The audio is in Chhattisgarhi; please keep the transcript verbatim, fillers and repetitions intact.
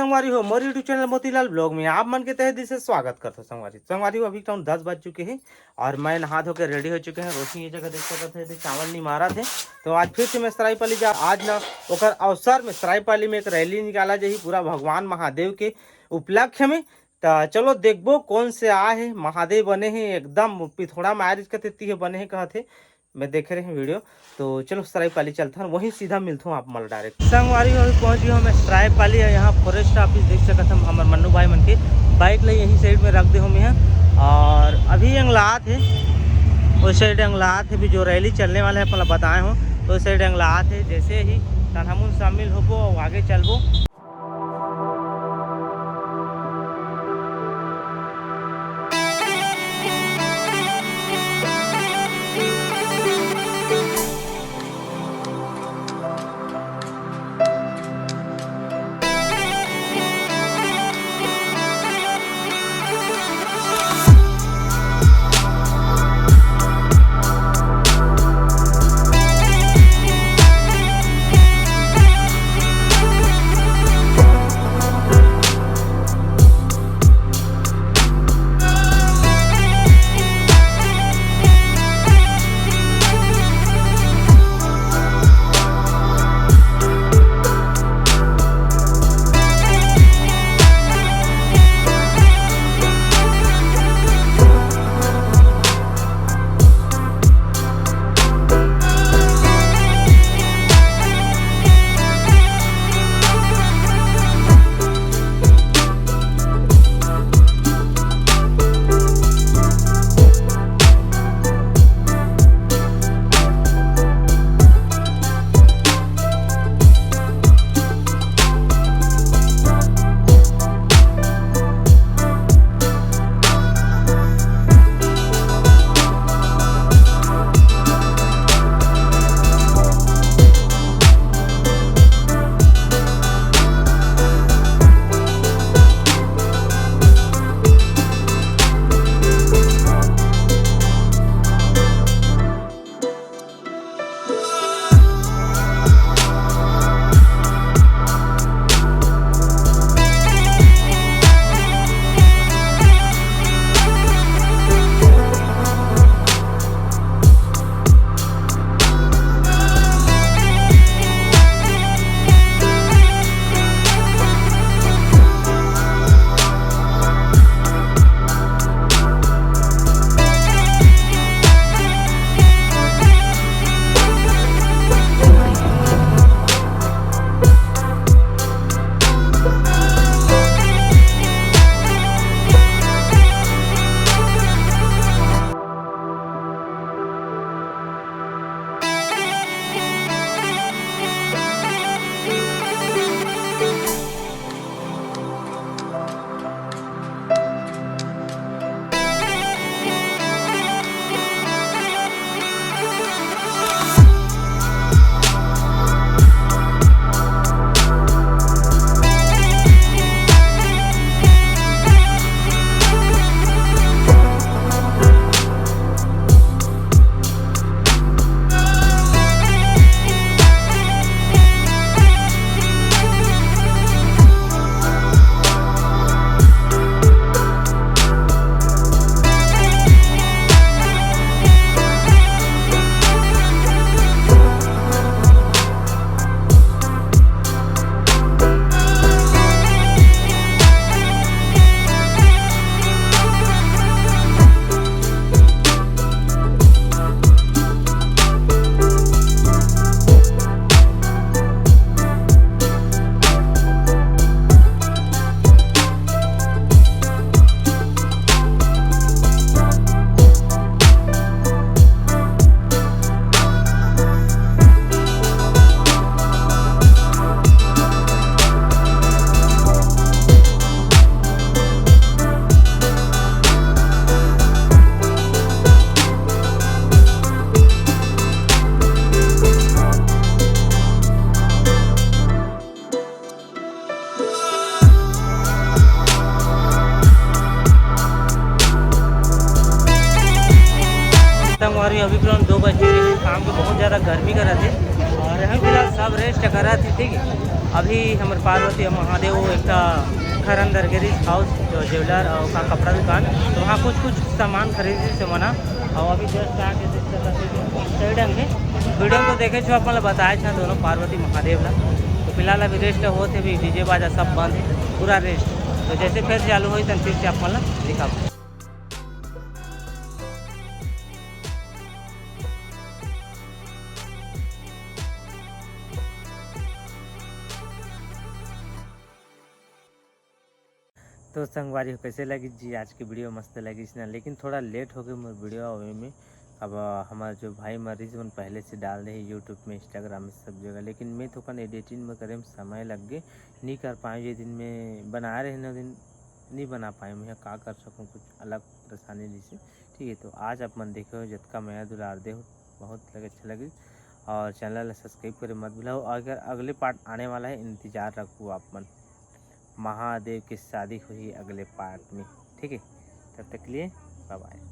संगवारी हो, मोर YouTube चैनल मोतीलाल ब्लॉग में आप मन के तहे दिल से स्वागत करथों। संगवारी, संगवारी हो, अभी टाइम दस बज चुके हे और मैं नहा धो के रेडी हो चुके हे। रोशनी ये जगह देख सकत हे, चावल नहीं मारा थे, तो आज फिर से मैं सरायपाली जा। आज ना ओकर अवसर में सरायपाली में एक रैली निकाला जाही पूरा भगवान महादेव के उपलक्ष्य में। त चलो देखबो कौन से आए हे, महादेव बने हे एकदम पिथोड़ा मैरिज के तेती हे बने हे कहत हे। मैं देखे रहे वीडियो, तो चलो सरायपाली चलथन, वहीं सीधा मिलथों आप मन डायरेक्ट। संगवारी हो, अभी पहुंच गए हमें सरायपाली, और यहाँ फॉरेस्ट ऑफिस देख सकत हम, हमर मन्नू भाई मन के बाइक ले यहीं साइड में रख दे हमें हैं। और अभी अंगलात हे, उस साइड अंगलात हे, भी जो रैली चलने वाला है, पहला बताए हो, तो उस साइड अंगलात हे। जैसे ही तन हमन शामिल होबो और आगे चलबो। संगवारी, अभी फिलहाल दो बज चुके हे, शाम के बहुत ज़्यादा गर्मी करत हे और अभी फिलहाल सब रेस्ट करत हे, ठीक है। अभी हमर पार्वती अउ महादेव एक ठा घर अंदर गे रिहिस, हाउस जो ज्वेलर और का कपड़ा दुकान, तो वहाँ कुछ कुछ सामान खरीदे से मना। और अभी जस्ट आके देख सकत हे, वीडियो में तो देखे छो, अपन ला बताए छो दोनों पार्वती महादेव ला। तो फिलहाल अभी रेस्ट होत हे, अभी डीजे बाजा सब बंद है, पूरा रेस्ट। तो जैसे फिर चालू होई, तन फिर से अपन ला दिखाबो। तो संगवारी हो, कैसे लगिस जी आज के वीडियो? मस्त लगिस ना, लेकिन थोड़ा लेट हो गए मोर वीडियो आवे में। अब हमार जो भाई मरीज मन पहले से डाल दे यूट्यूब में, इंस्टाग्राम में, सब जगह, लेकिन मैं थोकन एडिटिंग में करे में समय लग गए, नहीं कर पाए। ये दिन में बना रहे ना, दिन नहीं बना पाए, मैं का कर सकूँ, कुछ अलग परेशानी जैसे। ठीक है, तो आज आप मन देखे हो, जतका मया दुलार दे हो, बहुत लगे, अच्छा लगे। और चैनल ला सब्सक्राइब करे मत भूलाओ। अगर अगले पार्ट आने वाला है, इंतजार रखो आप मन। महादेव की शादी हुई अगले पार्ट में, ठीक है। तब तक के लिए बाय बाय।